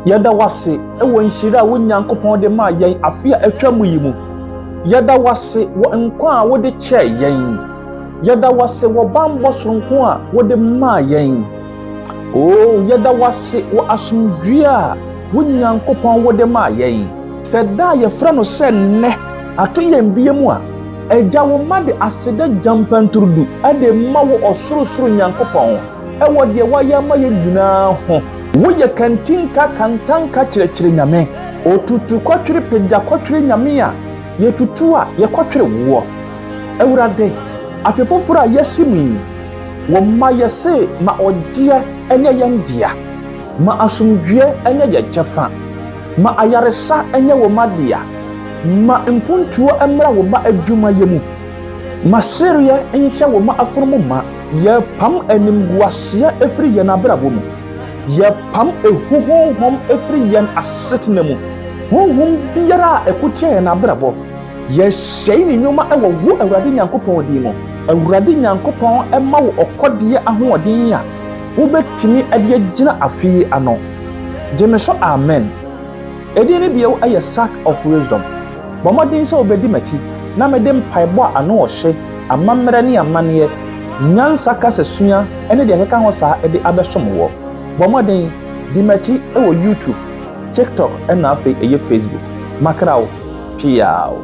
Yɛda wo ase wɔ nhyira a wo Nyankopɔn de maa yɛn afe a atwa mu yi mu. Yɛda wo ase wɔ nkwa a wode kyɛɛ yɛn. Yɛda wo ase wɔ bammɔ soronko a wode maa yɛn. Oo, yɛda wo ase wɔ asomdwoe a wo Nyankopɔn wode maa yɛn. Sɛ da a yɛfrɛ no sɛ nnɛ ato yɛn bia mu a, Agya wo mma de aseda gyampanturudu de ma wo Ɔsorosoro Nyankopɔn wɔ deɛ woayɛ ama yɛn nyinaa ho. Woyɛ kantinka kantanka kyerɛkyerɛ Nyame, otutu kɔtwere pagya kɔtwere Nyame a yɛtutu a yɛkɔtwere woɔ. Awurade, afe foforɔ a yɛasi mu yi, wo mma yɛse ma ɔgyeɛ nyɛ yɛn dea, ma asomdwoeɛ nyɛ yɛn kyɛfa, ma ayaresa nyɛ wo mma dea, ma mpuntuo mmra wo mma adwumayɛ mu, ma sereɛ nhyɛ wo mma afono mu ma. Yɛpam animguaseɛ firi yɛn abrabɔ mu. Yɛpam ehu honhom firi yɛn asetena mu. Honhom biara a ɛko tia yɛn abrabɔ, yɛsɛe ne nnwuma wɔ wo Awurade Nyankopɔn din mu. Awurade Nyankopɔn mma wo ɔkɔdeɛ ahoɔden a wobɛtumi de agyina afe yi ano. Gye me so amen. Edin no bio yɛ Sack of Wisdom. Bɔ mmɔden sɛ wobɛdi m'akyi na mede mpaebɔ a ano ɔhye, amammerɛ ne amanneɛ, nyansa kasasua ne deɛ ɛkeka ho saa de abɛsom woɔ. Bɔ mmɔden di m'akyi wɔ YouTube, TikTok na afei ɛyɛ Facebook. Makra wo. Peaw.